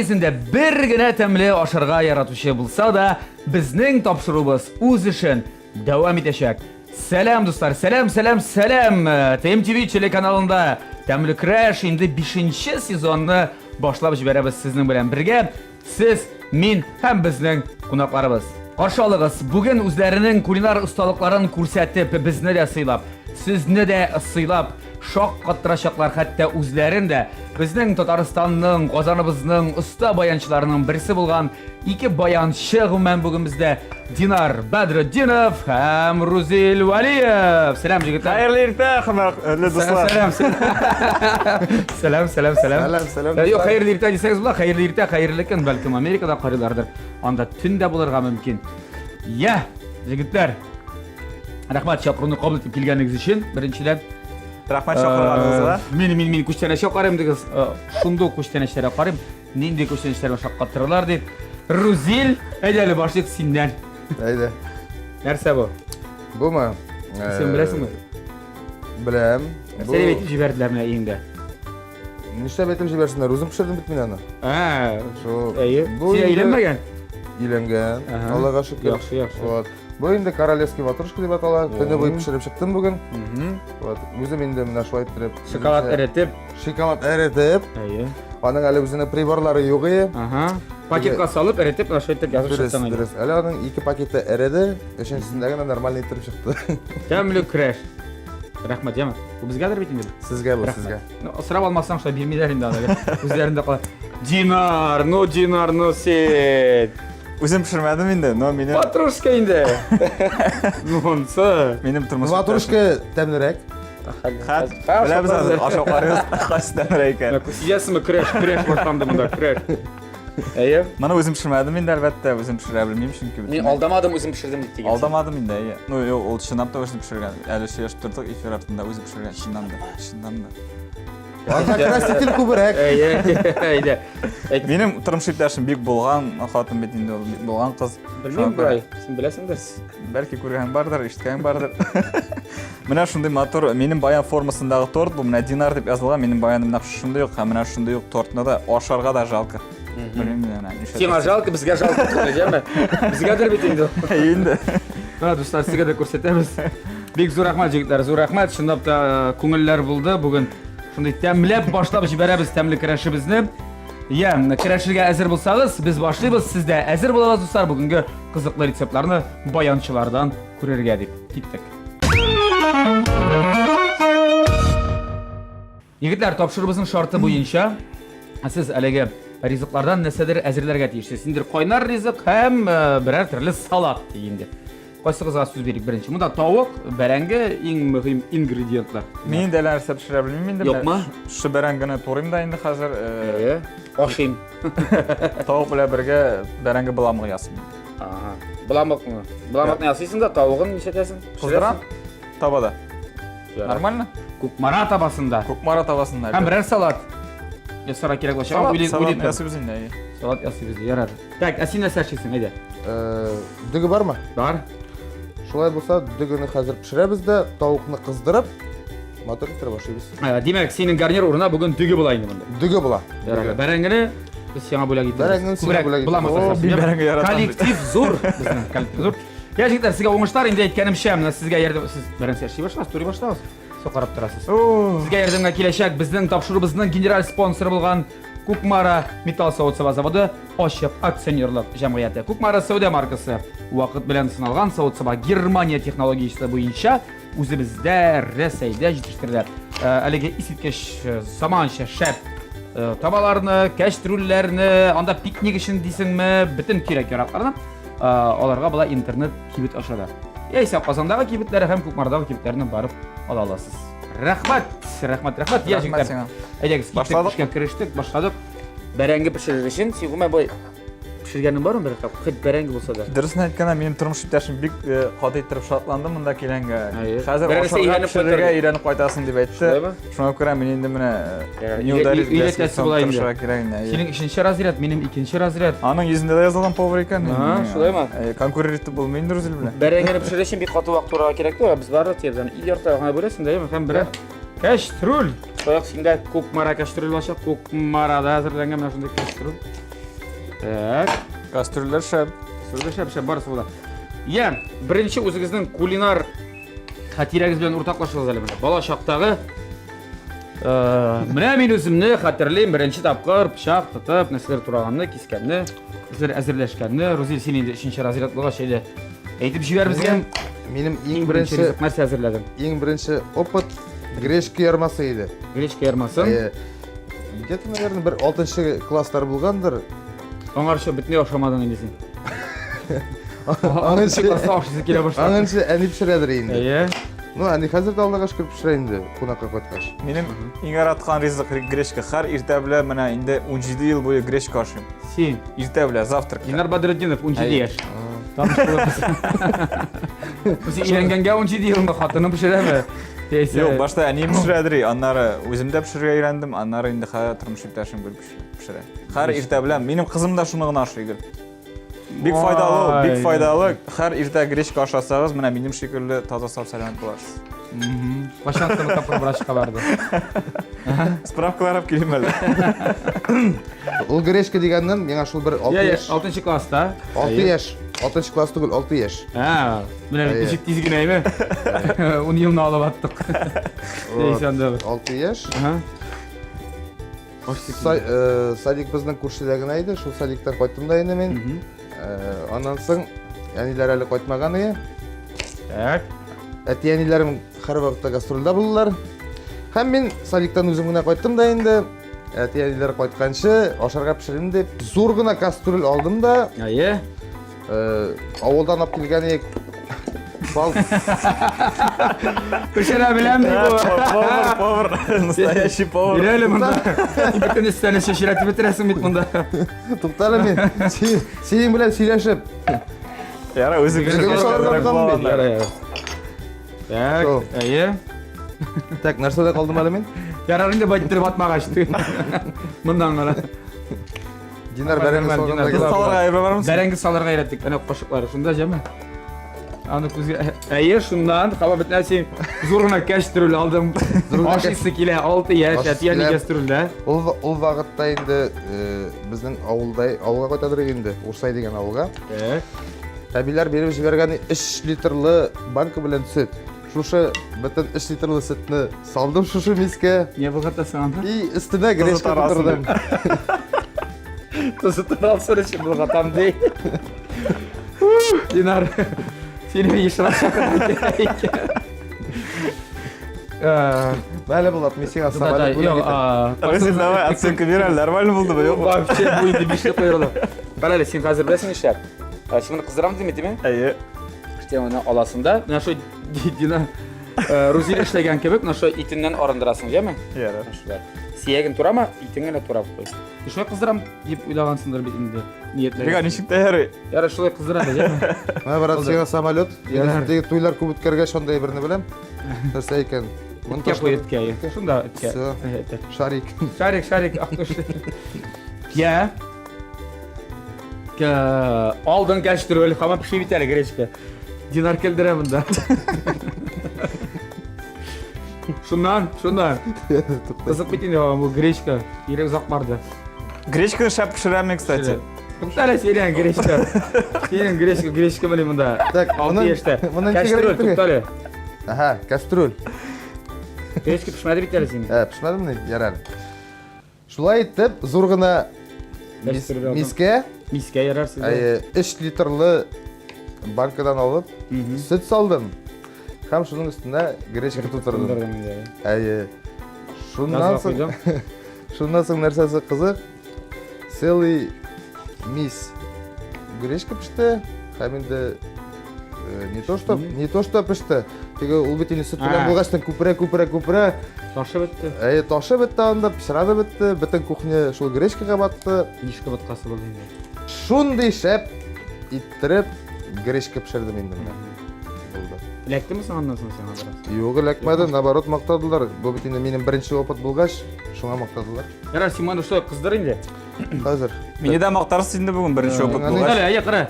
йөзендә бер генә тәмле ашарга яратучы булса да, безнең тапшыруыбыз үз эшен дәвам итәчәк. Сәлам, дуслар, сәлам, сәлам, сәлам! ТМТВ телеканалында Тәмле көрәш инде 5 сезонны башлап җибәрәбез сезнең белән бергә. Сез, мин һәм безнең кунакларыбыз. Каршы алыгыз, бүген үзләренең кулинар осталыкларын күрсәтеп, безне дә сыйлап, сезне дә сыйлап, шак каттырачаклар хәтта үзләрен дә. Безнең Татарстанның, Казаныбызның оста баянчыларының берсе булган ике баянчы гомумән бүген бездә Динар Бәдретдинов һәм Рузил Вәлиев. Сәлам, җегетләр. Хәерле иртә, хөрмәтле дуслар. Сәлам, сәлам. Сәлам, сәлам, сәлам. Сәлам, сәлам. Юк, хәерле иртә дисәгез була, хәерле иртә, хәерле көн, бәлкем Америкада карыйлардыр. Анда төн дә булырга мөмкин. Я, җегетләр. Рәхмәт чакыруны кабул итеп килгәнегез өчен, беренчедән. Рәхмәт чакырганыгызга. Мин мин мин күчтәнәчкә карыйм дигез. Шундук күчтәнәчләргә карыйм. Нинди күчтәнәчләргә шаккатыралар дип. Рузил, әйдә әле башлыйк синнән. Әйдә. Нәрсә бу? Бумы? Син беләсеңме? Беләм. Нәрсә дип әйтеп җибәрделәр менә өеңдә? Нишләп әйтеп җибәрсеннәр? Үзем пешердем бит мин аны. Ә, Шул. Әйе. Бу Син инде- өйләнмәгән? Өйләнгән. Ага. Аллага шөкер. Яхшы, яхшы. Вот. Бу инде королевский ватрушка дип атала. Көне буе пешереп чыктым бүген. Вот. Үзем инде менә шулай иттереп. Шоколад үземчә- эретеп. Шоколад эретеп. Әйе. Аның әле үзенең приборлары юк ие. Ага. Пакетка салып, эретеп, менә шулай итеп язып Дөрес, чыктың инде. дөрес. Әле аның ике пакеты эреде, өченчесендә генә нормально иттереп чыкты. Тәмле көрәш. Рәхмәт, яме. Бу безгәдер бит инде. Сезгә бу, Рәхмәт. сезгә. Ну, сорап алмасаң, шулай бирмиләр инде аны. Үзләрендә кала. Динар, ну Динар, ну син. Үзем пешермәдем инде, но минем Ватрушка инде. Ну, монсы. минем тормыш. Ватрушка тәмлерәк. Хәт, беләбез хәзер, ашап карыйбыз, кайсы тәмлерәк икән. Сизәсеңме, көрәш, көрәш башланды монда, көрәш. Әйе. Моны үзем пешермәдем инде, әлбәттә, үзем пешерә белмим, чөнки Мин бөтенләй. алдамадым, үзем пешердем дип дигән. Алдамадым инде, әйе. Ну, юк, ул чынлап та үзем пешергән. Әле сөйләшеп тордык эфир артында үзе пешергән, чыннан да, чыннан да. Анда краситель күбрәк. Әйе, әйдә. Әйт. Минем тормыш иптәшем бик булган хатын бит инде ул, бик булган кыз. Белмим, Брай, син беләсеңдер. Бәлки күргән бардыр, ишеткән бардыр. Менә шундый матур, минем баян формасындагы торт бу, менә Динар дип язылган, минем баяным нәкъ шундый ук, һәм менә шундый ук тортны да ашарга да жалко. Белмим менә нишләп. Сиңа жалко, безгә жалко түгел, яме? Безгәдер бит инде. Инде. Менә дуслар, сезгә дә күрсәтәбез. Бик зур рәхмәт, җегетләр, зур рәхмәт. Чынлап та э, күңелләр булды бүген. Шундый тәмләп башлап җибәрәбез тәмле көрәшебезне. Я, көрәшергә әзер булсагыз, без башлыйбыз. Сез дә әзер булыгыз, дуслар. Бүгенге кызыклы рецептларны баянчылардан күрергә дип киттек. Егетләр, тапшыруыбызның шарты буенча сез әлеге ризыклардан нәрсәдер әзерләргә тиешсез. Инде кайнар ризык һәм э, берәр төрле салат инде. Кайсыгызга сүз бирик беренче? Монда тавык, бәрәңге иң мөһим ингредиентлар. Мин инде әле нәрсә пешерә белмим инде. Юкмы? Шушы бәрәңгене турыйм да инде хәзер. Э, Әйе. Ашыйм. Тавык белән бергә бәрәңге боламыгы ясыйм. Ага. Боламыкны. Боламыкны ясыйсың да тавыгын нишләтәсең? Кыздырам табада. Нормально? Кукмара табасында. Кукмара табасында. Һәм берәр салат. Ясарга кирәк булачак. Салат, Уйлый- салат уйлый тор. ясыйбыз инде. әйе. Салат ясыйбыз, ярар. Так, ә син нәрсә эшлисең, әйдә. Э, Дөге бармы? Бар. Шулай булса, дөгене хәзер пешерәбез дә, тавыкны кыздырып, матур иттереп ашыйбыз. Ә, Димәк, синең гарнир урынына бүген дөге була инде монда. Дөге була. Ярар. Дөге. Бәрәңгене без сиңа бүләк итәбез. Бәрәңгене сиңа Күбрәк бүләк итәбез. буламы О, сасасы, мин яме? бәрәңге яратам бит. Коллектив зур безнең коллектив зур. Я, җегетләр, сезгә уңышлар инде әйткәнемчә, менә сезгә ярдәм сез беренче эшли башлагыз, турый башлагыз. Все карап торасыз. Сезгә ярдәмгә киләчәк безнең тапшыруыбызның генераль спонсоры булган Кукмара металл савыт-саба заводы ачык акционерлык җәмгыяте. Кукмара сәүдә маркасы вакыт белән сыналган савыт-саба Германия технологиясе буенча үзебездә Рәсәйдә җитештерелә. Э, әлеге искиткеч э, заманча шәп э, табаларны, кәчтрүлләрне, анда пикник өчен дисеңме, бөтен кирәк-яракларны аларга була интернет кибет аша да. Яисә Казандагы кибетләре һәм Кукмарадагы кибетләрне барып ала аласыз. Рәхмәт, рәхмәт, рәхмәт. Я, Рәхмәт җегетләр. сиңа. Әйдәгез, киттек, Башладык. эшкә керештек, башладык. Бәрәңге пешерер өчен син гомумән бай пешергәнең бармы бер тапкыр? Хоть бәрәңге булса да. Дөресен әйткәндә, минем тормыш иптәшем бик э, каты иттереп шатланды монда килгәнгә. Әйе. Хәзер Берәрсе ашарга өйрәнеп пешерергә кайтыр. өйрәнеп кайтасың дип әйтте. Шулаймы? Шуңа күрә мин инде менә Ярар, э, не ударить өйрәтәсе була инде. тырышырга кирәк инде. әйе. Синең өченче разряд, минем икенче разряд. Аның йөзендә дә язылган повар икән. А, Инде, шулаймы? э, Конкурировать итеп булмый инде Рузил белән. Бәрәңгене пешерер өчен бик каты вакыт турарга кирәк түгел, без барыбер тиябез. Аны ике ярты гына бүләсең дә, әйеме? Һәм берәр кәчтрүл. Шулай ук синдә Кукмара кәчтрүл булачак. Кукмарада әзерләнгән менә шундый кәчтрүл. Так. Кастрюльләр шәп. Кастрюльләр шәп, шәп, барысы була. Я, беренче үзегезнең кулинар хатирәгез белән уртаклашыгыз әле менә. Бала чактагы менә мин үземне хәтерлим, беренче тапкыр пычак тотып, нәрсәләр тураганны, кискәнне, нәрсәләр әзерләшкәнне. Рузил, син инде өченче разряд булгач, әйдә, әйтеп җибәр безгә. Минем иң Иң беренче беренче ризык нәрсә әзерләдең? иң беренче опыт гречка ярмасы иде. Гречка ярмасын. Э, Где-то, наверное, бер 6 класслар булгандыр. Аңарчы бөтенләй ашамадың инде син. Аңынчы класста ашыйсы килә башлады. Аңынчы әни пешерәдер инде. Әйе. Ну, әни хәзер дә Аллага шөкер пешерә инде, кунакка кайткач. Минем иң яраткан ризык гречка. Һәр иртә белән менә инде 17 ел буе гречка ашыйм. Син. Иртә белән завтрак. Динар Бадретдинов 17 Әйе. яшь. Таныш булабыз. Син өйләнгәнгә 17 елмы, хатының пешерәме? Яисә- Юк, башта әнием пешерәдер, аннары үзем дә пешерергә өйрәндем, аннары инде хәзер тормыш иптәшем гел пешерә. Һәр иртә белән минем кызым да шуны гына ашый гел. Бик файдалы, бик файдалы. Һәр иртә гречка ашасагыз, менә минем шикелле таза сау сәламәт буласыз. Кайчан соңгы тапкыр врачка барды? Справкалар алып килим әле. Ул гречка дигәннән миңа шул бер 6 яшь. 6 класста. 6 яшь. 6 класс түгел, 6 яшь. Ә, менә ничек тиз генә әйме? 10 елны алып аттык. Яисә анда. 6 яшь. Э, садик безнең күршедә генә иде, шул садиктан кайттым да инде мин. Э, аннан соң әниләр әле кайтмаган иде. Так. Әти-әниләрем һәрвакытта гастрольдә булдылар. Һәм мин садиктан үзем генә кайттым да инде. Әти-әниләр кайтканчы ашарга пешерим дип, зур гына кастрюль алдым да. Әйе. Э, авылдан алып килгән идек. Бал. Пешерә беләм ди бу. Повар, повар, настоящий повар. Бир әле монда. Бөтен өстәлне чәчрәтеп бетерәсең бит монда. Тукта әле мин. Синең белән сөйләшеп. Яра, үзе пешерә. Яра, яра. Так, әйе. Так, нәрсәдә калдым әле мин? Ярар инде байтырып атмагач. Моннан гына. Динар бәрәңге салганда салырга әйбер бармы? Бәрәңге салырга өйрәттек. Әнә кашыклары шунда җәме. Аны күзгә Әйе, шуннан каба бит син зур гына кәстрүл алдым. Ашыйсы килә, 6 яшь, әти-әни кәстрүлдә. Ул ул вакытта инде э, безнең авылда авылга кайтадыр инде, Урсай дигән авылга. Әбиләр биреп җибәргән 3 литрлы банка белән сөт. Шушы бөтен 3 литрлы сөтне салдым шушы мискә. Не болгатасың анда? И өстенә гречка тутырдым. Тузы таралсын өчен болгатам ди. Динар, сине ешрак чакырып икән. Мәле Булат, мин сиңа самолет бүләк итәм. Давай, оценка бир әле, нормально булдымы, юкмы? Вообще, бу инде бишле куерлы. Кара әле, син хәзер беләсең нишләп? Син моны кыздырам дими, дими? Әйе. Син моны аласың да, менә шул Дина Рузил эшләгән кебек, менә шул итеннән арындырасың, яме? Ярар. Шулай. Сияген турама, итен генә турап куй. Шулай кыздырам дип уйлагансыңдыр бит инде. Ниятләгән. Миңа ничек тә ярый. Ярар, шулай кыздыра да, яме? Менә брат, сиңа самолет. Теге туйлар күп үткәргәч, шундый берне беләм. Нәрсә икән? Эткә куй, эткә. Шунда эткә. Шарик. Шарик, шарик, актуш. Я. Алдың кәштерүл, һаман пешеп бит әле гречка. Динар килдерә монда. Шуннан, шуннан. Кызык бит инде бу гречка. Йөрәк озак барды. Гречканы шәп пешерәм мин, кстати. Туктале синең гречка. Синең гречка, гречка менә монда. Так, 6 яшьтә. Кәштерүл, туктале. Ага, кастрюль. Гречка пешмәде бит әле синең. Ә, пешмәдеме? Ярар. Шулай итеп, зур гына мискә, мискә ярар сезгә. Әйе, 3 литрлы банкадан алып, сөт салдым. Һәм шуның өстенә гречка тутырдым. Әйе. Шуннан соң шуннан соң нәрсәсе кызык? Целый мис гречка пеште, һәм инде э, не то что не то что пеште, теге ул бит инде сөт белән булгач күперә, күперә, күперә. Ташы бетте. Әйе, ташы бетте анда, пычрады бетте, бөтен кухня шул гречкага батты. Мишка боткасы булды инде. Шундый шәп иттереп гречка пешердем инде менә. Булды. Эләктеме соң аннан соң сиңа бераз? Юк, эләкмәде, наоборот мактадылар. Бу бит инде минем беренче опыт булгач, шуңа мактадылар. Ярар, син моны шулай кыздыр инде. Хәзер. Мине дә мактарсыз инде бүген беренче опыт булгач. Әле, әйе, кара.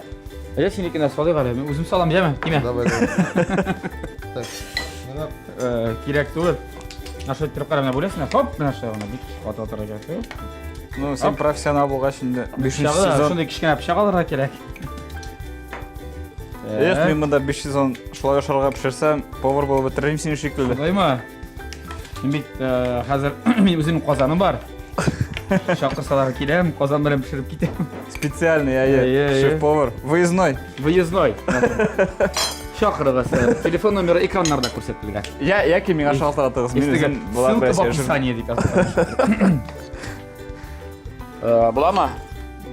Әйе, синекенә салыйк әле. Мин үзем салам, яме, тимә. Давай, давай. Так. Менә Э, кирәк түгел. Менә шулай иттереп кара, менә бүләсең, хоп, менә шулай гына бик каты атарга кирәк түгел. Ну, син профессионал булгач инде. Бишенче Пычагы да, сезон. шундый кечкенә пычак алырга кирәк. Эх, мин монда 5 сезон шулай ашарга пешерсәм, повар булып бетеререм синең шикелле. Шулаймы? Мин бит э, хәзер мин үземнең казаным бар. Чакырсалар киләм, казан белән пешереп китәм. Специальный, әйе, Әйе, әйе. шеф-повар. Выездной. Выездной. Чакырыгыз. Телефон номеры экраннарда күрсәтелгән. Я, яки миңа шалтыратыгыз. Мин үзем Булат Ссылка белән в сөйләшермен. описании дип язылган. Э, Буламы?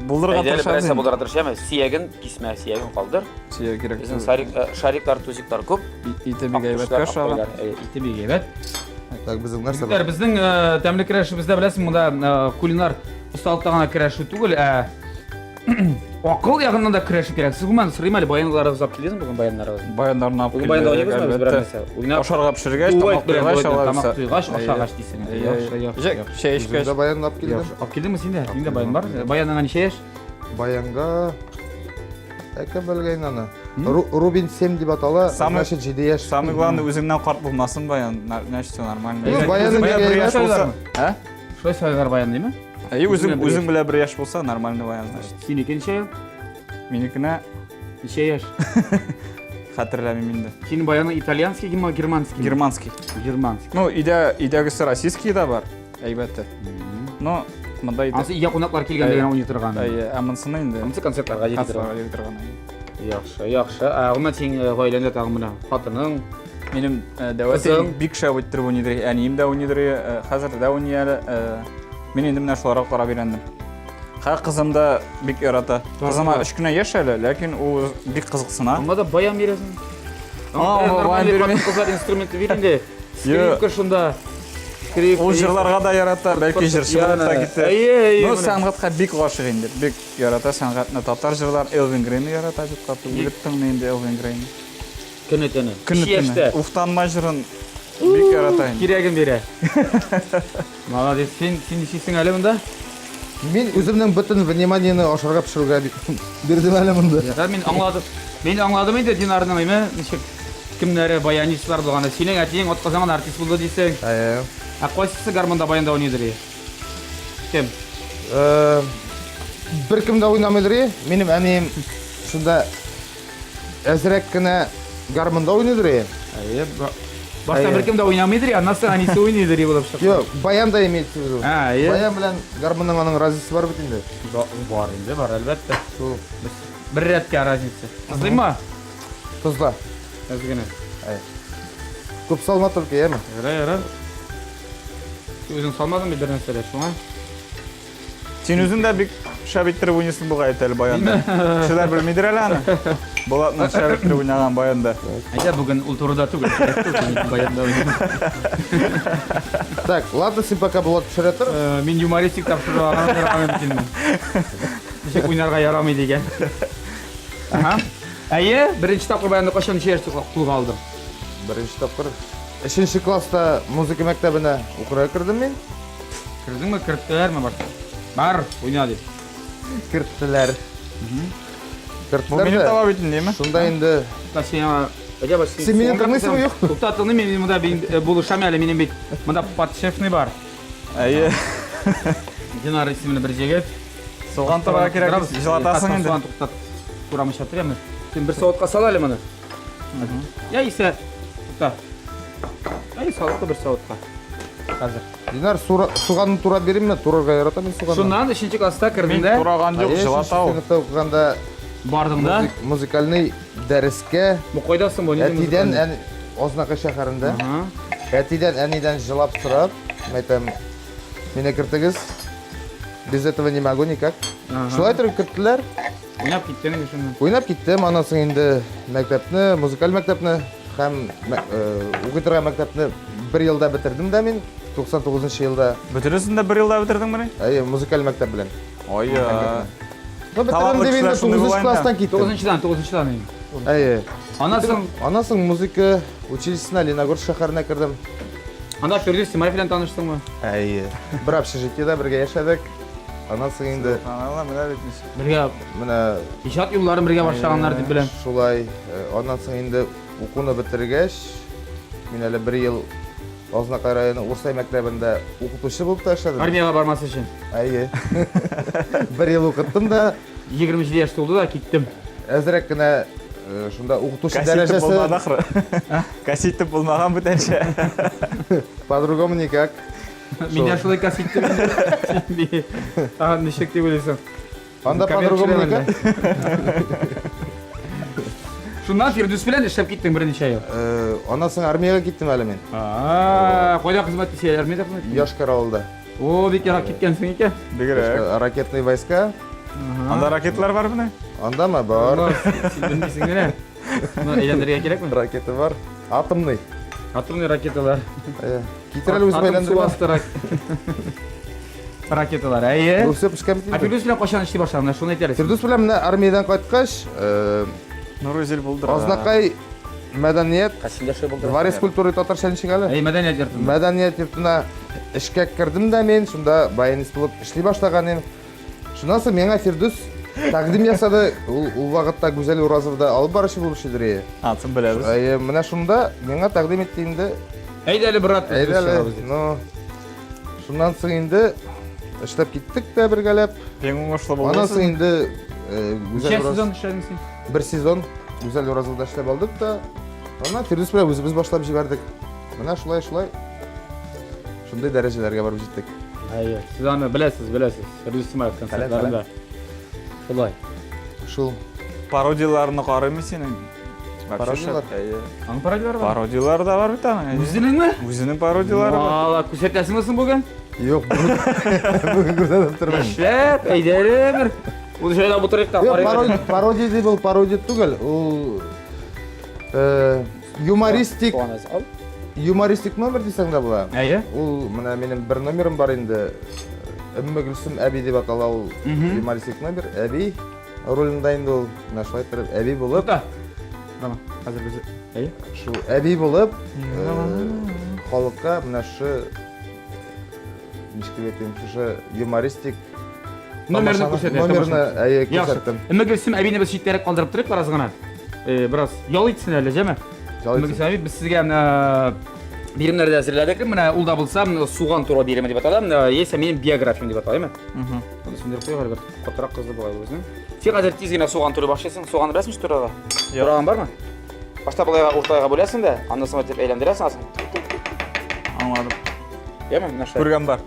Булдырырга Әйдә әле тырышабыз. берәрсә инде. булдыра тырышамы? Сияген кисмә, сияген калдыр. Сөяк кирәк. Безнең сарик, э, шариклар, тузиклар күп. Ите бик әйбәт кашаган. Ите бик әйбәт. Так, безнең нәрсә Егетләр, бар? безнең э, тәмле көрәшебездә беләсең, монда э, кулинар осталыкта гына көрәшү түгел, ә акыл ягыннан да көрәшү кирәк. Сез гомумән сорыйм әле, баянларыгызны алып килдегезме бүген баяннарыгызны? Баяннарны алып Бүген баянда килдек, уйныйбызмы без берәр әлбәттә. нәрсә? Уйнап, Ашарга пешергәч, Дуэт тамак белән, туйгач дуэт белән, алабыз. тамак туйгач, ашагач дисең. Яхшы, яхшы, яхшы. Чәй Үзем эчкәч. дә баян алып килдем. Яхшы. Алып килдеңме син дә? Синең дә баян бар. Баяныңа ничә яшь? Баянга Ә кем белгән аны? Рубин 7 дип атала, Самый- значит 7 яшь. Самое главное, үзеңнән карт булмасын баян, значит все нормально. Ну, баяны Үзең белән бик бер яшь әйбәт. булса, ә? Шулай сайлар баян димме? Әйе, Үзең үзең белән бер үзең белән бер яшь булса, нормальный баян, значит. Синеке ничә ел? Минекенә Ничә яшь? хәтерләмим инде. Синең баяның итальянский гима, германский? Германский. Германский. Ну, өйдә өйдәгесе российский да бар, әйбәте. Но монда өйдә. Ансы өйгә кунаклар килгәндә генә уйный торган. Әйе, ә монысына инде. Ансы концертларга йөри торган. Концертларга йөри торган. әйе. Яхшы, яхшы. Ә гомумән синең э, гаиләңдә тагын менә хатының, Минем э, дәү әтием Кызың. бик шәп иттереп уйныйдыр. Әнием дә уйныйдыр, э, хәзер дә уйный әле. Э, Мин инде менә шуларга карап өйрәндем. Хә кызым да бик ярата. Кызыма өч кенә яшь әле, ләкин ул бик кызыксына. Аңа да баян бирәсең. Аңа баян бирмим. Кызлар инструменты бир инде. Скрипка шунда. Скрипка. Ул җырларга да ярата, бәлки җырчы булып та китәр. Әйе, әйе. Ну, менә. сәнгатькә бик гашыйк инде, бик ярата сәнгатьне. Татар җырлар Элвин Грейны ярата дип каты үлеп тыңлый инде Элвин Грейны. Көне төне. Көне Өч төне. яшьтә. Уфтанма җырын бик ярата инде. Кирәген бирә. Молодец. Син син нишлисең әле монда? Мин үземнең бөтен вниманиене ашарга пешерүгә бирдем әле монда. Да, мин аңладым. Мин аңладым инде Динарның име, ничек кемнәре баянистлар булганы. Синең әтиең атказанган артист булды дисең. Әйе. Ә кайсысы гармонда баянда уйныйдыр? Кем? Э, Беркем дә уйнамыйдыр. и. Минем әнием шунда әзрәк кенә гармонда уйныйдыр. и. Әйе. Башта Әйе. беркем дә уйнамыйдыр, аннан соң әнисе уйныйдыр булып чыкты. Юк, баян да имеется в виду. А, әйе. Баян белән гармонның аның разница бар бит инде. Бар инде, бар әлбәттә. Шул Бер рәткә разница. Тызлыймы? тозла. Әз генә. Әйе. Күп салма только, яме. Ярар, ярар. Үзең салмадың бит бер нәрсә дә, шуңа. Син үзең дә бик шәп иттереп уйныйсың бугай әле баянда. Кешеләр белмидер әле аны. Булатның шәп иттереп уйнаган баянда. Әйдә бүген ул турыда түгел. Баянда уйнау. Так, ладно, син пока Булат пешерә тор. Э, Мин юмористик тапшыру алырга мөмкинмен. Ничек уйнарга ярамый дигән. Ага. Әйе, беренче тапкыр баянда кайчан ничә яшьтә кулга алдың? Беренче тапкыр. Өченче класста музыка мәктәбенә укырга кердем мин. Кердеңме, керттеләрме башта? Бар, уйна дип. Керттеләр. Бу Керттеләр минем дә. таба бит инде, димме? Шунда инде Тукта, син аңа Әйдә, баш, Син мине тыңлыйсыңмы, юкмы? Тукта, тыңлыйм, мин монда бин- э, булышам әле, минем бит монда подшефный бар. Әйе. Динар исемле бер җегет. Суган турарга кирәк, җылатасың инде. Суган туктат. Турамыйча торыйм. Син бер савытка сал әле моны. Яисә тукта. Әй, салып бер савытка. Хәзер. Динар, суганны турап биримме? Турарга яратам мин суганны. Шуннан өченче класста кердең Мин дә, тураган юк, Әйе, өченче җылата ул. сыйныфта укыганда бардың да. музыкальный дәрескә Бу кайда соң бу? Нинди әтидән музыкальный? әни Ознакы шәһәрендә. Ага. Әтидән әнидән җылап сорап, әйтәм, мине кертегез. Без этого не могу никак. Ага. Шулай торып керттеләр. Уйнап киттең инде шуннан. Уйнап киттем, аннан соң инде мәктәпне, музыкаль мәктәпне һәм укый торган мәктәпне бер елда бетердем дә мин, 99 елда. Бөтенесен дә бер елда бетердеңмени? Әйе, музыкаль мәктәп белән. Ой, Ну, бетердем Талантлы дип инде кешеләр шундый 9 була инде. класстан киттем. 9-нчыдан, 9-нчыдан инде. Әйе. Аннан соң Аннан соң музыка училищесына Леногорск шәһәренә кердем. анда Фирдүс Тимаев белән таныштыңмы? Әйе. Бер общежитиедә бергә яшәдек. Аннан соң инде Алла, менә бит ничек. Бергә менә иҗат юлларын бергә башлаганнар дип беләм. Шулай, аннан соң инде укуны бетергәч, мин әле бер ел Азнакай районы Урсай мәктәбендә укытучы булып та эшләдем. Армиягә бармас өчен. Әйе. Бер ел укыттым да. 27 яшь тулды да киттем. Әзрәк кенә э, шунда укытучы дәрәҗәсе. Булмады ахры. Косить булмаган бүтәнчә. По-другому никак. Мин дә шулай косить итеп. А, ничек дип уйлыйсың? Анда по-другому никак. Шуннан Фирдүс белән эшләп киттең берничә ел. Э, аннан соң армиягә киттем әле мин. А, кайда хезмәт итәсең? Армиядә хезмәт иттең? Йошкар авылда. О, бик ерак киткәнсең икән. Бигрәк. Ракетные войска. Анда ракеталар бар мени? Андамы? Бар. Син белмисең генә. Моны әйләндерергә кирәкме? Ракета бар. Атомный. Атомный ракеталар. Китер әле үзем әйләндермә. Су асты ракеталар. Әйе. Бу все пешкән бит инде. Ә Фирдүс белән кайчан эшли башладың? Менә шуны әйт әле. Фирдүс белән менә армиядән кайткач, Нурузил булдыра. Азнакай мәдәният Дворец культуры татарча ничек әле? Әй, мәдәният йортында. Мәдәният йортына эшкә кердем дә мин, шунда баянист булып эшли башлаган идем. Шуннан соң миңа Фирдүс тәкъдим ясады. Ул ул вакытта Гүзәл Уразова да алып баручы булып эшли. Асын беләбез. Әйе, менә шунда миңа тәкъдим итте инде. Әйдә әле, брат, Әйдә әле, ну, Шуннан соң инде эшләп киттек тә бергәләп. Иң уңышлы булды. Аннан соң инде э, Гүзәл Ничә сезон эшләдең син? Бер сезон Гүзәл Уразовда эшләп алдык та. Аннан Фирдүс белән үзебез башлап җибәрдек. Менә шулай шулай шундый дәрәҗәләргә барып җиттек. Әйе, сез аны беләсез, беләсез. Фирдүс Тимаев концертларында. Шулай. Шул. Пародияләрне карыймы синең? Пародиялар? Әйе. Аның пародиялары бар? Пародиялары да бар бит аның. Үзенеңме? Үзенең пародиялары бар. Мала, күрсәтәсеңме соң бүген? Юк, бүген күрсәтеп тормыйм. Эшләп, әйдә әле бер. Ул җайлап утырыйк та карыйк. Пародия дип ул пародия түгел, ул э, юмористик юмористик номер дисәң дә була. Әйе. Ул менә минем бер номерым бар инде. Өмме Гөлсем әби дип атала ул юмористик номер. Әби ролендә инде ул менә шулай иттереп әби булып. Тукта. Рома, хәзер без әйе. Шул әби булып халыкка менә шу ничек дип әйтим, шушы юмористик номерны күрсәтә. Номерны әйе күрсәттем. Өмме Гөлсем әбине без читтәрәк калдырып торыйк бераз гына. Бераз ял итсен әле, җәме? Өмме Гөлсем әби, без сезгә менә биремнәр дә әзерләдек. Менә ул да булса, суган туры биреме дип атала. Менә яисә минем биографиям дип атала, әйме? Моны сүндереп куйыйк әле бер. Катырак кызды бугай үзенең. Син хәзер тиз генә суган турый башлыйсың. Суганны беләсеңме ничек турарга? Тураган бармы? Башта болайга урталайга бүләсең дә, аннан соң итеп әйләндерәсең асын. Аңладым. Яме, менә шулай. Күргән бар.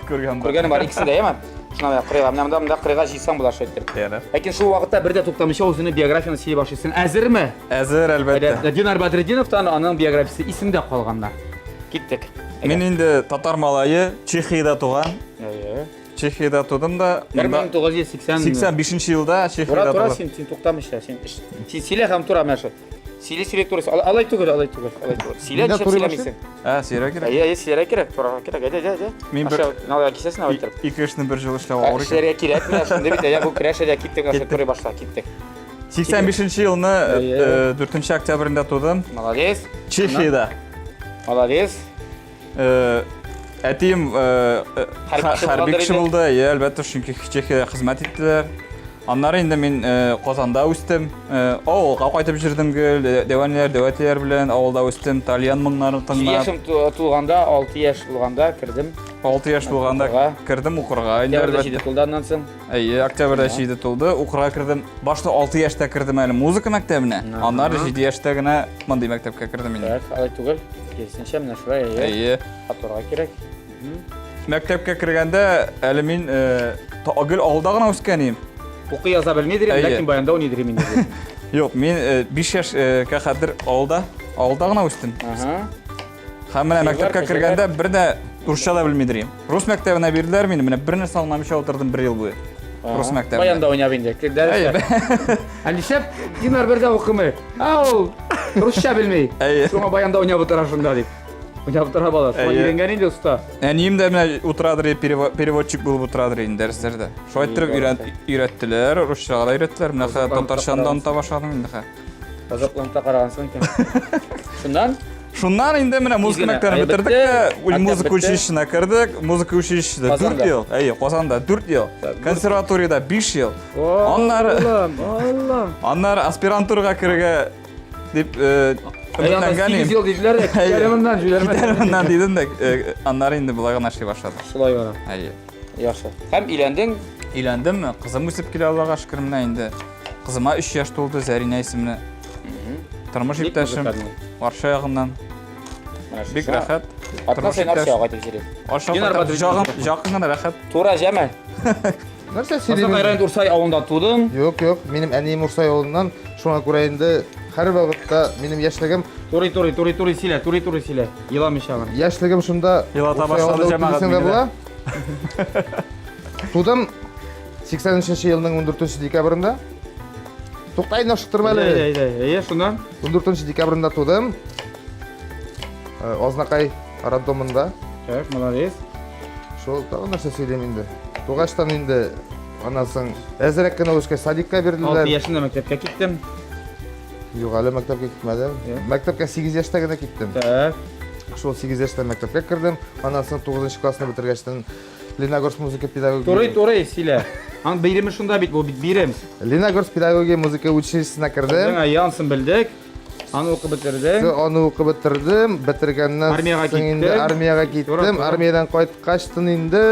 Күргән бар. Күргәнем бар икесен дә, яме? Шуна менә кырыйга, менә монда монда кырыйга җыйсаң була шулай итеп. Ярар. Ләкин шул вакытта бер дә туктамыйча үзеңнең биографияңне сөйли башлыйсың. Әзерме? Әзер, әлбәттә. Динар Бәдретдиновтан аның биографиясе исемдә калганнар. Киттек. Мин инде татар малае, Чехиядә туган. Әйе. Чехиядә тудым да. 1980 85 елда Чехиядә тура, тура, син, син туктамыйча, син, син сөйлә һәм тура менә шул. Сөйлә, сөйлә, тура. Алай түгел, алай түгел, алай түгел. Сөйлә, нишләп сөйләмисең? Ә, сөйләргә кирәк. Әйе, әйе, сөйләргә кирәк, турарга кирәк. Әйдә, әйдә, әйдә. Мин бер Алай кисәсең, алай итеп. Ике эшне бер жолы эшләү авыр икән. Эшләргә кирәк, менә шундый бит, әйдә, бу көрәш, әйдә, киттек, әйдә, турый башла, киттек. 85 елны 4 октябрендә тудым. Молодец. Чехиядә. Молодец. Әтием хәрби кеше булды, иә, әлбәттә, чөнки Чехиядә хезмәт иттеләр. Аннары инде мин Казанда үстем. Авылга кайтып йөрдем гел, дәвәниләр, дәвәтиләр белән авылда үстем, тальян моңнарын тыңлап. Яшем тулганда, 6 яшь булганда кердем. 6 яшь булганда кердем укырга. Октябрьдә 7 тулды аннан соң. Әйе, октябрьдә 7 тулды, укырга кердем. Башта 6 яшьтә кердем әле музыка мәктәбенә, аннары 7 яшьтә генә мондый мәктәпкә кердем инде. Так, алай түгел. Киресенчә, менә шулай, әйе. Әйе. Атырга кирәк. Мәктәпкә кергәндә әле мин гел авылда гына үскән идем. Укый яза белмидер, ләкин баянда уйныйдыр инде. Юк, мин 5 яшькә хәзер авылда, авылда гына үстем. Ага. Һәм менә мәктәпкә кергәндә бер дә русча да белмидер идем. Рус мәктәбенә бирделәр мине, менә бер нәрсә аңламыйча утырдым бер ел буе. Рус мәктәбендә. Баянда уйнап инде. Дәрестә. Ә нишләп Динар бер дә укымый? Ә ул русча белми. Шуңа баянда уйнап утыра шунда дип. Уйнап утыра бала. Шуңа өйрәнгән инде оста. Әнием дә менә утырадыр, переводчик булып утырадыр инде дәресләрдә. Шулай иттереп өйрәттеләр, русчага да өйрәттеләр. Менә хәзер татарчаны да оныта башладым инде хәзер. Азапланып та карагансың икән. Шуннан? Шуннан инде менә музыка мәктәбен бетердек тә, музыка училищесына кердек. Музыка училищесында 4 ел. Әйе, Казанда 4 ел. Консерваториядә 5 ел. Аннары Аллам, Аллам. Аннары аспирантурага керергә дип э, өметләнгән идем. Ел диделәр дә, кит әле моннан, җүләрмә. Кит әле моннан дидем дә, э, аннары инде болай гына эшли башладым. Шулай бара. Әйе. Яхшы. Һәм өйләндең? Өйләндем, кызым үсеп килә, Аллага шөкер, менә инде. Кызыма 3 яшь тулды, Зәринә исемле. Тормыш Бик иптәшем, музыкальный. Арча ягыннан. Менә шушы. Бик рәхәт. Атна Тормыш саен иптәш. Арчага кайтып йөри. Арча Динар кайтам. Бадретдинов. Якын, якын гына рәхәт. Тура җәмә. Нәрсә сөйлим? Азнакай районы Урсай авылында тудың. Юк, юк, минем әнием Урсай авылыннан, шуңа күрә инде һәр вакытта минем яшьлегем, Турый, турый, турый, турый сөйлә, турый, турый сөйлә. Еламыйча гына. яшьлегем шунда Елата Урсай башлады авылында үтте җәмәгать дисәң дә мине дә. була. Тудым 83 елның 14 декабрендә. Тукта инде, ашыктырма әле. Әйдә, әйдә, әйдә, шуннан. 14 декабрендә тудым. Э, Азнакай роддомында. Так, молодец. Шул тагын нәрсә сөйлим инде. Тугачтан инде аннан соң әзрәк кенә үскәч садикка бирделәр. 6 яшемдә мәктәпкә киттем. Юк, әле мәктәпкә китмәдем. Юк. Мәктәпкә 8 яшьтә генә киттем. Так. Шул 8 яшьтә мәктәпкә кердем. Аннан соң 9 классны бетергәчтен Ленагорск музыка педагогия. Турый, турый, сөйлә. Аның биреме шунда бит, бу бит бирем. Ленагорск педагогия музыка училищесына кердем. Яңа янсын белдек. Аны укып бетердең. Аны укып бетердем. Бетергәннән Армиягә соң инде киттең. армиягә Тура, киттем. тура. Армиядән кайткачтын инде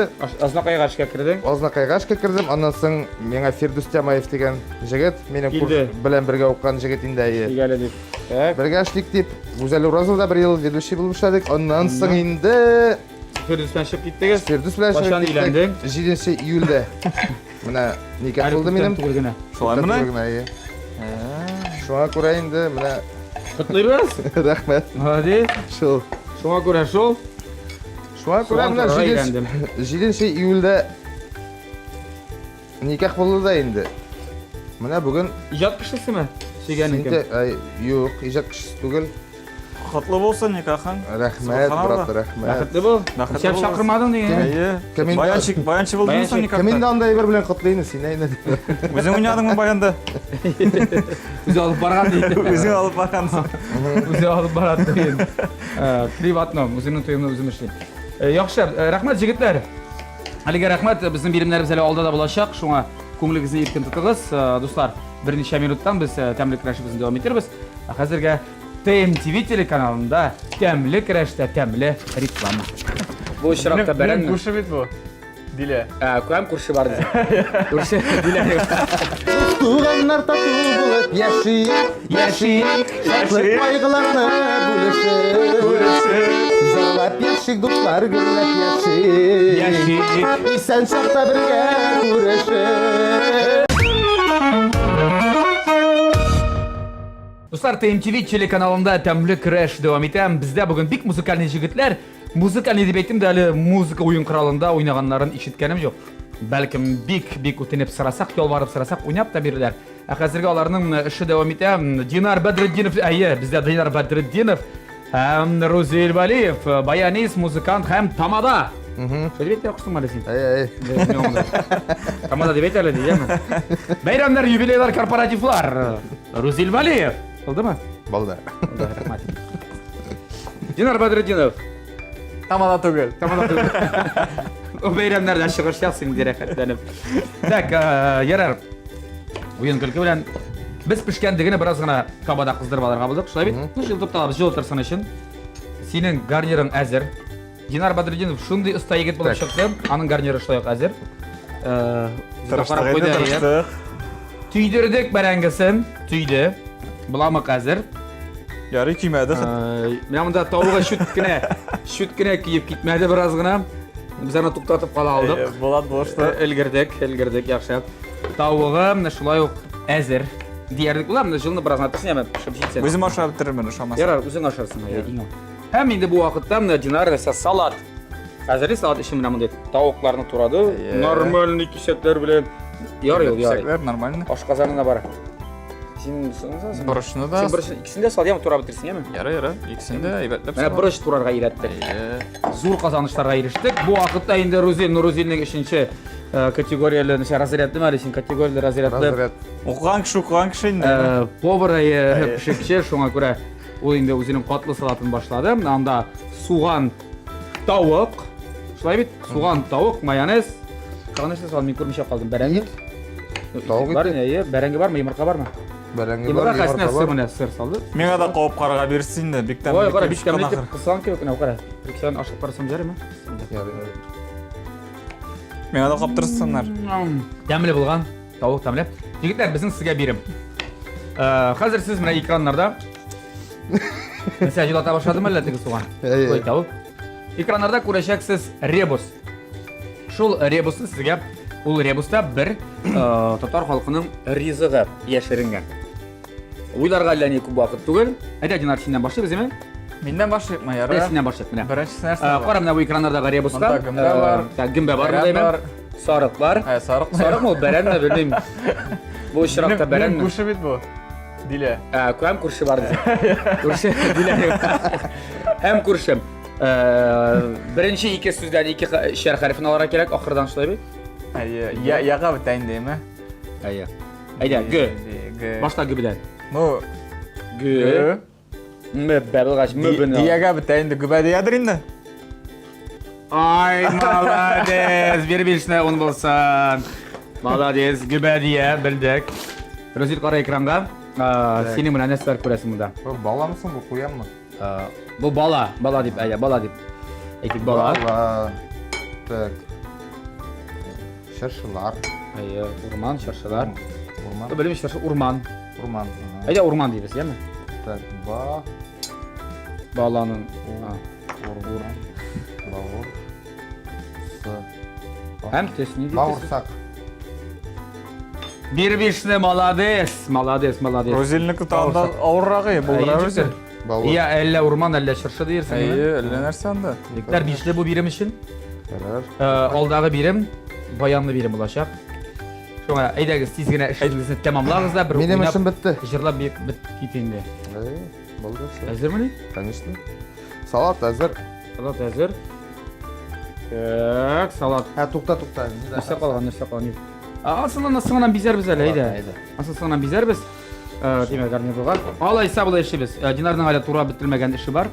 Азнакайга эшкә кердең. Азнакайга эшкә кердем. Аннан соң миңа Фирдүс Тямаев дигән җегет, минем курс Килде. белән бергә укыган җегет инде әйе. Килгәле дип. Так. Бергә эшлик дип, Гүзәл Уразовада бер ел ведущий булып эшләдек. Аннан соң инде Фирдүс белән чыгып киттегез. Фирдүс белән чыгып Кайчан киттек. өйләндең? 7 июльдә. Менә никах Әле булды күптән минем. түгел генә. Шулай Күптән мени? түгел генә, әйе. Шуңа күрә инде менә Котлыйбыз. рәхмәт. Молодец. Шул. Шуңа күрә шул. Шуңа күрә Суган менә турарга өйрәндем. 7 июльдә никах булды да инде. Менә бүген Иҗат кешесеме? Сөйгәнең кем? Синте, ай, юк, иҗат кешесе түгел. Котлы булсын никахың. Рәхмәт, Субханалла. брат, рәхмәт. Бәхетле бул. Бәхетле Шәп булыгыз. чакырмадың дигән. Әйе. Кем инде- Баянчы, баянчы булдыңмы соң Баянчы. никахта? Кем инде анда әйбер белән котлый инде, син инде. Үзең уйнадыңмы баянда? Үзе алып барган ди. Үзең алып баргансың. Үзе алып бара туен. Э, Три в одном. Үземнең туемны үзем эшлим. Э, Яхшы, э, рәхмәт җегетләр. Әлегә рәхмәт. Безнең биремнәребез әле алда да булачак. Шуңа күңелегезне иркен тотыгыз. Э, Дуслар, берничә минуттан без э, тәмле көрәшебезне дәвам итербез. Ә хәзергә ТМТВ телеканалында тәмле көрәштә тәмле реклама. Бу очракта бәрәңге. Күрше бит бу. Дилә. Ә, кем күрше бар дисең? Күрше Дилә. Туганнар тату булып яши, яши, шатлык кайгыларны бүлешеп. Җырлап яшик, дуслар гөрләп яши. Яши. Исән чакта бергә күрешеп. Дуслар, ТМТВ телеканалында тәмле көрәш дәвам итә. Бездә бүген бик музыкальный җегетләр. Музыкальный дип әйттем дә әле музыка уен коралында уйнаганнарын ишеткәнем юк. Бәлкем бик-бик үтенеп сорасак, ялварып сорасак, уйнап та бирерләр. Ә хәзерге аларның эше дәвам итә. Динар Бәдретдинов, әйе, бездә Динар Бәдретдинов һәм Рузил Валиев, баянист, музыкант һәм тамада. Шулай дип әйтә куштыңмы әле син? Әй, әй. Тамада дип әйт әле, дияме? Бәйрәмнәр, юбилейлар, корпоративлар. Рузил Валиев. Булдымы? Булды. Булды, рәхмәт. Динар Бәдретдинов. Тамада түгел. Тамада түгел. Ул бәйрәмнәрдә чыгыш ясыйм ди рәхәтләнеп. Так, э, ярар. Уен көлке белән без пешкән дегене бераз гына табада кыздырып алырга булдык. Шулай бит? Ну, җылытып та алабыз, җылытырсын өчен. Синең гарнирың әзер. Динар Бәдретдинов шундый оста егет булып Так. чыкты. Аның гарниры шулай ук әзер. Э, Тырыштык инде, тырыштык. Төйдердек бәрәңгесен, төйде. Боламык әзер. Ярый көймәде. Э, Менә монда тавыгы чүт кенә, чүт кенә киеп китмәде бераз гына. Без аны туктатып кала алдык. Булат булышты. Өлгердек, өлгердек, яхшы. Тавыгы менә шулай ук әзер. Диярлек була, менә җылны бераз гына торсын, яме пешеп җитсен. Үзем ашап бетерермен, ошамаса. Ярар, үзең ашарсың. әйе, иң ул. Һәм инде бу вакытта менә Динар нәрсә салат. Әзерли салат өчен менә мондый тавыкларны турады. Әйе. Нормальный кисәкләр белән. Ярый ул, ярый. Кисәкләр нормально. Ашказанына бар. Син син Борычны да. Син борычны икесен дә сал, яме турап бетерсең, яме? Ярый, ярый. Икесен дә әйбәтләп Менә сал. борыч турарга өйрәттек. Әйе. Зур казанышларга ирештек. Бу вакытта инде Рузил Нурузилнең өченче э, категорияле, ничә разрядлы әле син категорияле разрядлы Разряд. Укыган кеше укыган кеше инде. э, повар, э, пешекче, шуңа күрә ул инде үзенең катлы салатын башлады. Анда суган, тавык, шулай бит? Суган, тавык, майонез. Тагын нәрсә салдым, мин күрмичә калдым. Бәрәңге. Тавык Бар, ите. әйе, бәрәңге бармы, йомырка бармы? Бәрәңге Йомырка бар, хәсенә йомырка сыр бар. менә сыр салды. Миңа да кабып карарга бирсен инде, бик тәмле. Ой, кара, килеп бик тәмле чыккан итеп ахыр. кысган кебек менә кара. Сен ашап карасаң ярыймы? Ярый, ярый. Миңа да каптырсыннар. Тәмле булган, тавык тәмле. Егетләр, безнең сезгә бирем. Хәзер сез менә экраннарда Нәрсә җылата башладымы әллә теге суган? Әйе. Ой, тавык. Экраннарда күрәчәксез ребус. Шул ребусны сезгә ул ребуста бер татар халкының ризыгы яшеренгән. Уйларга әллә ни күп вакыт түгел. Әйдә, Динар, синнән башлыйбыз, әйме? Миннән башлыйкмы, Әйдә, ярар? синнән башлыйк менә. Беренчесе нәрсә? бар? Кара менә бу экраннардагы ребуста. Монда гөмбә бар. Так, гөмбә бар Бәрән монда, әйме? бар. Сарык бар. Ә, сарык. Сарыкмы ул, бәрәнме, белмим. Бу очракта Минем бәрәнме? күрше бит бу. Дилә. Ә, һәм күрше бар дисең. Күрше, Дилә. Һәм күрше. Беренче ике сүздән ике шәр хәрефен алырга кирәк, ахырдан шулай бит? Әйе, я яга бетә инде, әйме? Әйе. Әйдә, г. Г. Башта г белән. Ну, Г. Г. М, б булгач, м б. Диягә бетә инде, гөбәдиядер инде. Ай, молодец! Бир бишне ун булсын. Молодец, гөбәдия, белдек. Рузил, кара экранга. Синең менә нәрсәләр күрәсең монда? Бу баламы соң бу, куянмы? Бу бала, бала дип, әйдә, бала дип. Әйтик бала. Бала. Так. Чыршылар. Әйе, урман, чыршылар. Урман. Белмим, чыршы урман. Урман. Ага. Әйдә урман дибез, яме? Так, ба, Баланың. урман, бавыр, с. Һәм төс нинди төс? Бавырсак. Бир бишне, молодец, молодец, молодец. Рузилнеке тагын да авыррагы, булдыра Рузил. Бавыр. Я әллә урман, әллә чыршы диерсең. Әйе, әллә нәрсә анда. Егетләр, бишле бу бирем өчен. Ярар. Алдагы бирем баянлы бирем булачак. Шуңа әйдәгез тиз генә эшегезне тәмамлагыз да бер Минем уйнап, эшем бетте. җырлап бит бит кит инде. Әйе, булды всё. Әзермени? Конечно. Салат әзер. Салат әзер. Так, салат. Ә, тукта, тукта. Нәрсә калган, нәрсә калган? Асылын соңынан бизәрбез әле, әйдә. Әйдә. Асын соңынан бизәрбез. Димәк, гарнизонга. Алайса болай эшлибез. Динарның әле тура бетермәгән эше бар.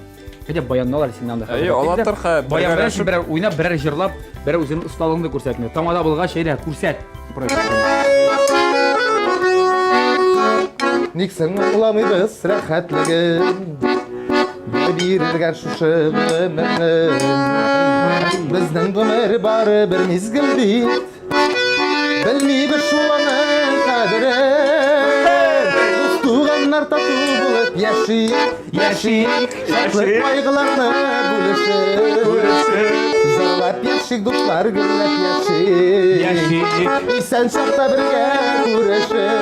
Әйдә, баянны ал әле синнән дә. Әйе, ала тор, хә, Баян белән бергәләшеп. син берәр уйнап, берәр җырлап, берәр үзеңнең осталыгыңны күрсәт. Менә Тамада булгач, әйдә, күрсәт. Ник соң аңламыйбыз рәхәтлеген? Бер бирелгән шушы гомерне. Безнең гомер бары бер мизгел бит. Белмибез шул аның кадерен. Дус туганнар тату булып яши, яши. Шатлык кайгыларны бүлешеп. Җырлап яшик, дуслар гөрләп яши. Яши. Исән чакта бергә күрешеп.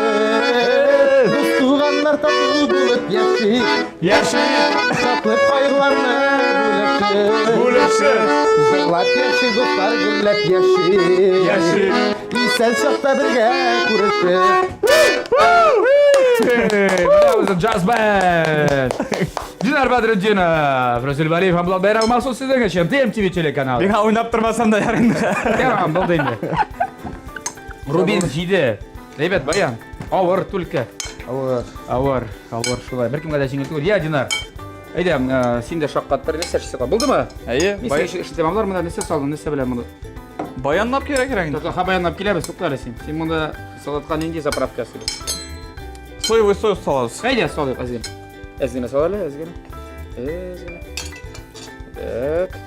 Дус туганнар тату булып яши. Яши, Шатлык кайгыларны бүлешеп. бүлешеп. Җырлап яши, дуслар гөрләп яши. Яши. Исән чакта бергә күрешеп. Менә безнең джаз бенд. Динар Бәдретдинов, Рузил Вәлиев һәм Булат Бәйрәмов махсус сезнең өчен TMTV телеканалы. Миңа уйнап тормасам да ярый инде. Тәмам, булды инде. Рубин 7. Әйбәт, баян. Авыр түлке. Авыр. Авыр, авыр шулай. Беркемгә дә җиңел түгел. Я, Динар. Әйдә, син дә шаккаттыр, нәрсә эшләсә булдымы? Әйе, Мин сиңа эш тәмамлар, монда нәрсә салдың, нәрсә белән моны? баянлап кирәк кирәк инде. Тукта, баянлап киләбез, тукта әле син. Син монда салатка нинди заправка ясыйбыз? Соевый соус салабыз. Әйдә, салыйк әз генә. Әз генә сал әле, әз генә. Әз генә. Так.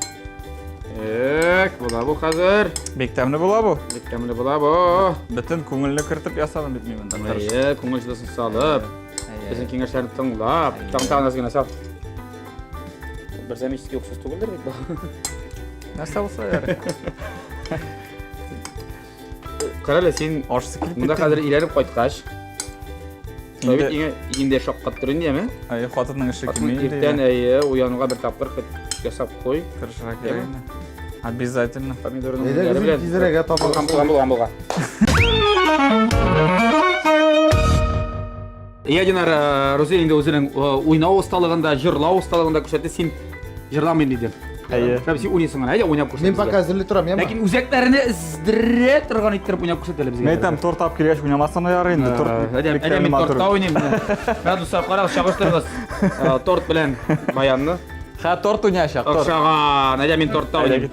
Так, була бу хәзер. Бик тәмле була бу. Бик тәмле була бу. Бөтен күңелне кертеп ясадым бит мин монда. Тырышып. Әйе, күңел җылысын салып, безнең киңәшләрне тыңлап, тагын тагын әз генә сал. Бер заместитель юксыз түгелдер бит бу. Нәрсә булса ярый. Кара әле син Ашысы килеп монда китте. хәзер өйләнеп кайткач, Инде- бит иңе инде шаккаттыр инде, яме? Әйе, хатынның эше Хатын килми инде. иртән әйе, уянуга бер тапкыр хет ясап куй. Тырышырга кирәк инде. Обязательно. Помидорның Әйдә, үзләре үзең белән. тизрәк ә, табак. Булган, булган, булган, булган. Я, Динар, Рузил инде үзенең уйнау осталыгында, җырлау осталыгында күрсәтте. Син җырламыйм диде. Әйе. Шәп, син уйныйсың гына. Әйдә, уйнап күрсәт. Мин безгә. пока әзерли торам, яме? Ләкин үзәкләрне эздерә торган иттереп уйнап күрсәт әле безгә. Мин әйтәм, торт алып килгәч уйнамасам да ярый инде. Торт Әйдә, бик әйдә тәмле мин матур. тортта уйныйм. Менә дуслар, карагыз, чагыштырыгыз. Торт белән баянны. Ха, торт уйнаячак, торт. Охшаган. Әйдә мин тортта Әйдә уйныйм. кит.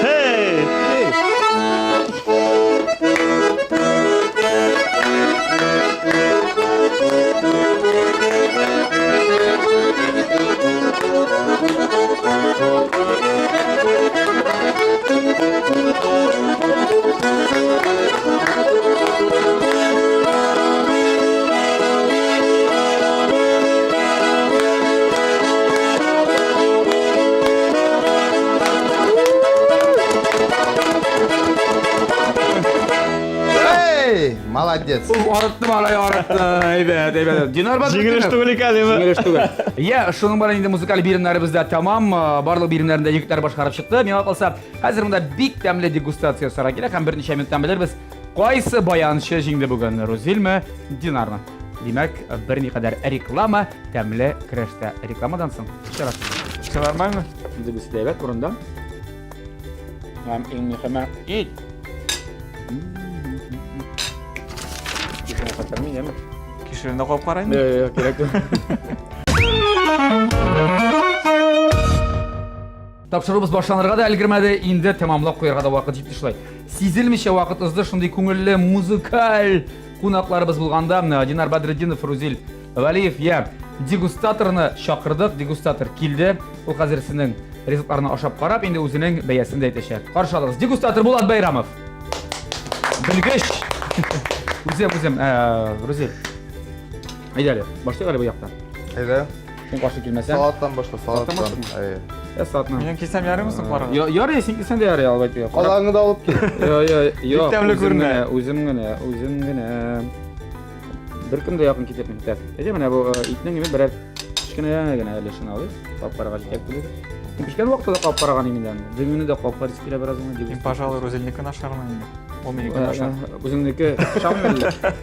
Хей! Эй, молодец. Арытты малай, арытты. Әйбәт, әйбәт. Динар Бадретдинов. Җиңел эш түгел икән, әйме? Җиңел эш түгел. Я, шуның белән инде музыкаль биремнәребез дә тәмам. Барлык биремнәрне дә егетләр башкарып чыкты. Миңа калса, хәзер монда бик тәмле дегустация ясарга кирәк һәм берничә минуттан белербез, кайсы баянчы җиңде бүген, Рузилме, Динармы. Димәк, берникадәр реклама, тәмле көрәштә. Рекламадан соң очрашабыз. Все нормально? Дегесе дә әйбәт урында. Һәм иң мөһиме ит. Кишерне катырмый, яме? Кишерне куып карыйм. Юк, кирәк түгел. Тапшыруыбыз башланырга да өлгермәде, инде тәмамлап куярга да вакыт җитте шулай. Сизелмичә вакыт узды, шундый күңелле музыкаль кунакларыбыз булганда, Динар Бәдретдинов, Рузил Вәлиев, я, дегустаторны чакырдык, дегустатор килде. Ул хәзер сезнең ризыкларны ашап карап, инде үзенең бәясен дә әйтәчәк. Каршы алыгыз, дегустатор Булат Бәйрамов. Белгеч. Үзем, үзем, Рузил. Әйдә әле, башлыйк әле бу яктан. Әйдә. Син каршы килмәсәң. Салаттан башла, Салаттан салаттан. башлыйм. Әйе. Ә салатны. Минем килсәм ярыймы соң карарга? Йо, ярый, син килсәң дә ярый, албайт. Калаңны да алып кил. Йо, йо, йо. Бик тәмле үзем күренә. генә, Үзем генә, үзем генә. Беркем дә якын китерми. Так, әйдә менә бу итнең инде берәр кечкенә генә өлешен алыйк. Кап карага җитәк түгел. Пешкән вакытта да кап караган инде аны. Дөгене дә кап карыйсы килә бераз гына. Мин, пожалуй, Рузилнекен ашармын инде. Ул минекен ашар. Үзеңнеке ашамыйм әллә?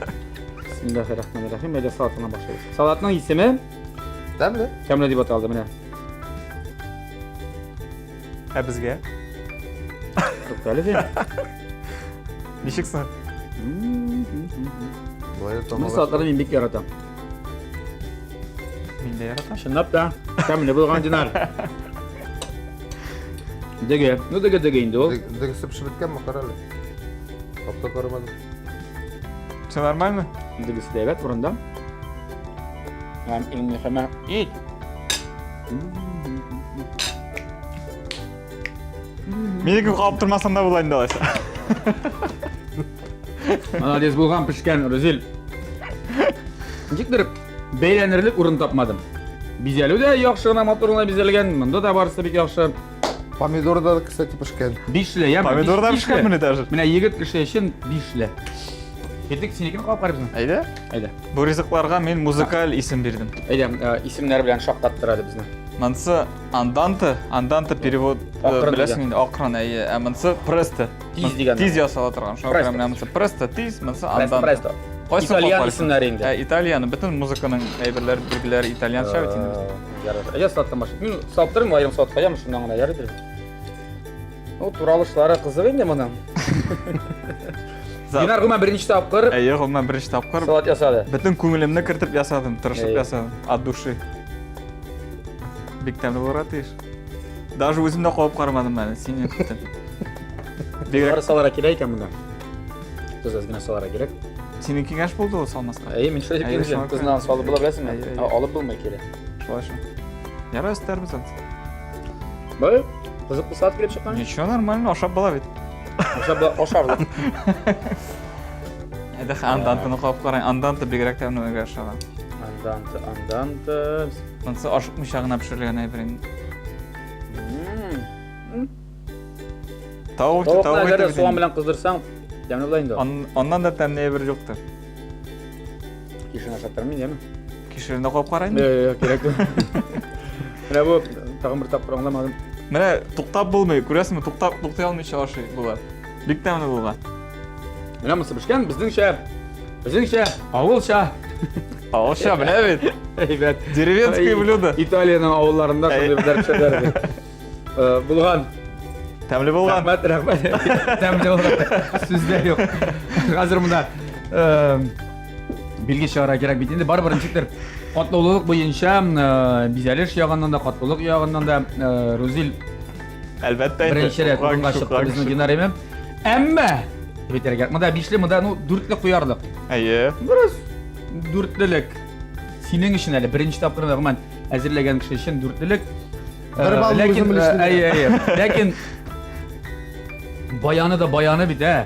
Бисмиллахир-рахманир-рахим. Әйдә салатыннан башлыйбыз. Салатның исеме Тәмле. Тәмле дип аталды менә. Ә безгә? Туктале син. Ничек соң? Болай да Бу салатларны мин бик яратам. Мин дә яратам. Чынлап та, тәмле булган Динар. Дөге. Ну дөге дөге инде ул. Дөгесе пешеп беткәнме, кара әле. Капта карамадым. Все нормально? Дөгесе дә әйбәт урында. Һәм иң мөһиме ит. Минеке калып тормасам да була инде алайса. Молодец булган пешкән, Рузил. Ничектер бәйләнерлек урын тапмадым. Бизәлү дә яхшы гына, матур гына бизәлгән. Монда да барысы бик яхшы. Помидор да, кстати, пешкән. Бишле, я. Помидор да пешкән менә даже. Менә егет кеше өчен бишле. Кеттек, синекен кабып карыйбызмы? Әйдә. Әйдә. Бу ризыкларга мин музыкаль исем бирдем. Әйдә, исемнәр белән шаккаттыр әле безне. Монысы анданте, анданте перевод Акрын беләсең инде, акрын, әйе. Ә монысы престо. Тиз дигән. Тиз ясала торган. Шуңа күрә менә монысы престо, тиз, монысы анданте. Престо. Кайсы Итальян исемнәре инде. Ә, Итальяны, бөтен музыканың әйберләре, билгеләре итальянча бит инде. Ярар. Әйдә салаттан башлыйк. Мин салып торыйм, аерым салат куям, шуннан гына ярыйдыр. Ну, туралышлары кызык инде моның. Динар гомумән беренче тапкыр. Әйе, гомумән беренче тапкыр. Салат ясады. Бөтен күңелемне кертеп ясадым, тырышып ясадым. От души. Бик тәмле булырга тиеш. Даже үзем дә кабып карамадым әле, синнән көттем. Бигрәк салырга кирәк икән монда. Тоз әз генә салырга кирәк. Синең киңәш булды ул салмаска. Әйе, мин шулай дип килешәм. Тозны салып була беләсеңме? Алып булмый кире. Шулай шул. Ярар, өстәрбез аны. Бай, кызыклы сәгать килеп чыккан. Ничего, нормально, ашап була бит. Ашап ашарлык. Әйдә, андантыны кабып карайын. Анданты бигрәк тә менә ашаган. Анданты, анданты. Монысы ашыкмыйча гына пешерелгән әйбер инде. Тавык ите, тавык ите. Суган белән кыздырсаң, тәмле була инде. Аннан да тәмле әйбер юктыр. Кишерне ашаттырмыйм, яме. Кишерне дә кабып карайын. Юк, кирәк түгел. Менә бу тагын бер тапкыр аңламадым. Менә туктап булмый, күрәсеңме, туктап туктый алмыйча ашый болар. Бик тәмле булган. Менә монысы пешкән, безнеңчә, безнеңчә, авылча. Авылча, менә бит. Әйбәт. Деревенское блюдо. Италиянең авылларында шундый бер пешерәләр бит. Э, булган. Тәмле булган. Рәхмәт, рәхмәт. Тәмле булган. Сүзләр юк. Хәзер монда э, билге чыгарга кирәк бит инде. Барыбер ничектер катлаулылык буенча э, бизәлеш ягыннан да, катлаулык ягыннан да Рузил Әлбәттә инде. Беренче рәт урынга чыкты безнең Динар Имам. Әмма дип әйтергә кирәк. Монда бишле, монда ну дүртле куярлык. Әйе. Дөрес. Дүртлелек. Синең өчен әле беренче тапкыр гомумән әзерләгән кеше өчен дүртлелек. Бер балл Ләкин, үзем өлешле. Әйе, әйе. Ләкин баяны да баяны бит, ә.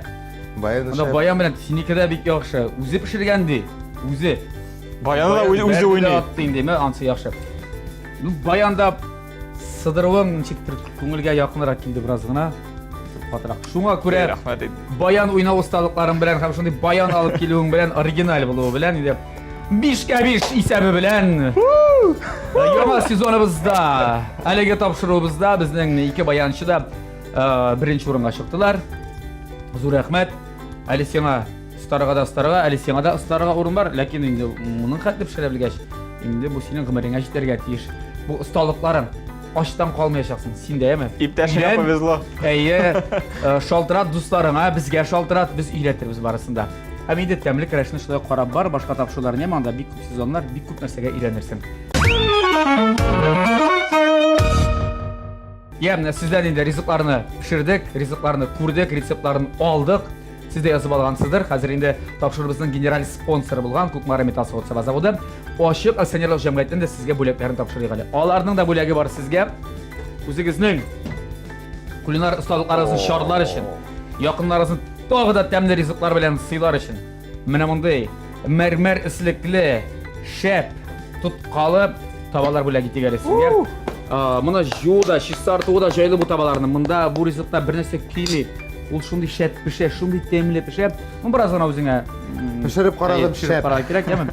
Баяны Анда шәп. баян белән синеке дә бик яхшы. Үзе пешергән ди. Үзе. Баяны да Баян үзе бәрде дә уйный. Атты инде, мә, ансы яхшы. Ну, баянда сыдыруың ничектер күңелгә якынрак килде бераз гына. Катырак. Шуңа күрә Рәхмәт инде. баян уйнау осталыкларың белән һәм шундый баян алып килүең белән оригиналь булуы белән инде 5-кә 5 исәбе белән яңа сезоныбызда, әлеге тапшыруыбызда безнең ике баянчы да э, беренче урынга чыктылар. Зур рәхмәт. Әле сиңа остарга да остарга, әле сиңа да остарга урын бар, ләкин инде моның хәтле пешерә белгәч, инде бу синең гомереңә җитәргә тиеш. Бу осталыкларың ачтан калмаячаксың, син дә, әме? Иптәшеңә Өйлән. повезло. Әйе, э, шалтырат дусларыңа, безгә шалтырат, без өйрәтербез барысын да. Һәм инде тәмле көрәшне шулай карап бар, башка тапшырулар нәм анда бик күп сезоннар, бик күп нәрсәгә өйрәнерсең. Я, менә сездән инде ризыкларны пешердек, ризыкларны күрдек, рецептларын алдык. Сез дә язып алгансыздыр. Хәзер инде тапшыруыбызның генераль спонсоры булган Кукмара металл савыт-саба заводы ачык акционерлык җәмгыятеннән дә сезгә бүләкләрен тапшырыйк әле. Аларның да бүләге бар сезгә. Үзегезнең кулинар осталыкларыгызны чарлар өчен, якыннарыгызны тагы да тәмле ризыклар белән сыйлар өчен менә мондый мәрмәр эслекле, шәп, тоткалы табалар бүләк итик әле сезгә. Моны җуу да, чистартуы да җайлы бу табаларны. Монда бу ризыкта бер нәрсә көйми. Ул шундый шәп пешә, шундый тәмле пешә. Ну, бераз гына үзеңә Пешереп карадым, әйе, пешереп шәп. карарга кирәк, яме.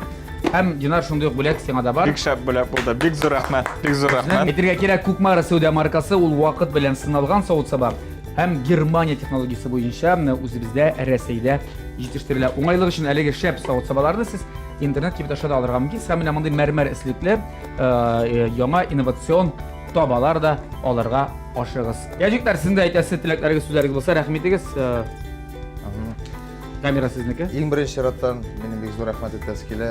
Һәм Динар шундый ук бүләк сиңа да бар. Бик шәп бүләк булды. Бик зур рәхмәт. Бик зур рәхмәт. Әйтергә кирәк, Кукмара сәүдә маркасы ул вакыт белән сыналган савыт-саба һәм Германия технологиясе буенча менә үзебездә Рәсәйдә җитештерелә. Уңайлык өчен әлеге шәп савыт-сабаларны сез интернет кибет аша да алырга мөмкин. Һәм менә мондый мәрмәр эслекле э, яңа инновацион табалар да алырга ашыгыз. Я, җегетләр, сезнең дә әйтәсе теләкләрегез, сүзләрегез булса, рәхим итегез. Э, Камера сезнеке. Иң беренче чираттан минем бик зур рәхмәт әйтәсе килә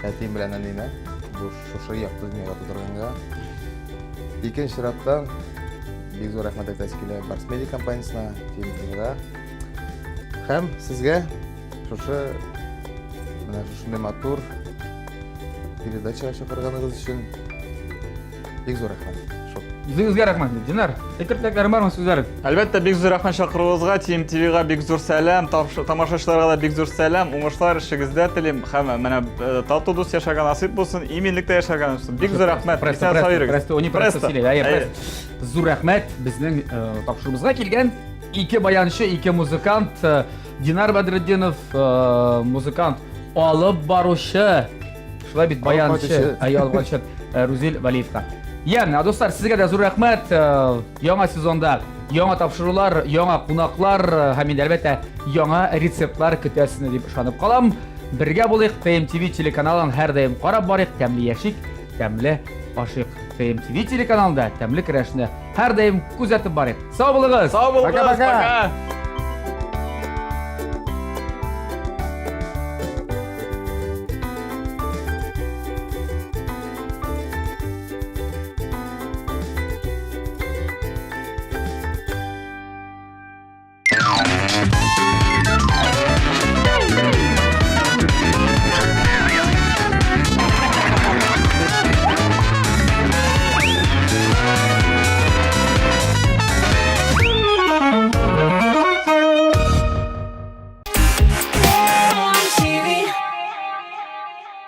әтием белән әниемә бу шушы якты дөньяга тудырганга. Икенче чираттан бик зур рәхмәт әйтәсе килә Барс Медиа компаниясенә, ТМТВга. Һәм сезгә шушы менә шушындый матур передачага чакырганыгыз өчен бик зур рәхмәт. Шул. Үзегезгә рәхмәт, Динар. Әйтер теләкләрең бармы, сүзләрең? Әлбәттә, бик зур рәхмәт чакыруыгызга, TMTV-га бик зур сәлам, тамашачыларга да бик зур сәлам, уңышлар эшегездә телим һәм менә э, тату дус яшәргә насыйп булсын, иминлектә яшәргә насыйп булсын. Бик зур рәхмәт. Престо, Исән сау престо, йөрегез. престо, не престо Престо. сөйли. Әйе, Әйе. престо. Зур рәхмәт безнең э, тапшыруыбызга килгән ике баянчы, ике музыкант, э, Динар Бәдретдинов, э, музыкант, алып баручы, шулай бит баянчы, әйе, алып баручы э, Рузил Валиевка. Ян, дуслар, сезгә дә зур рәхмәт. Э, яңа сезонда яңа тапшырулар, яңа кунаклар һәм инде әлбәттә яңа рецептлар көтәсезне дип ышанып калам. Бергә булыйк, ТМТВ телеканалын һәрдаим карап барыйк, тәмле яшик, тәмле ашыйк. ТМТВ телеканалында тәмле көрәшне һәрдаим күзәтеп барыйк. Сау булыгыз! Сау булыгыз! Пока-пока! Пока!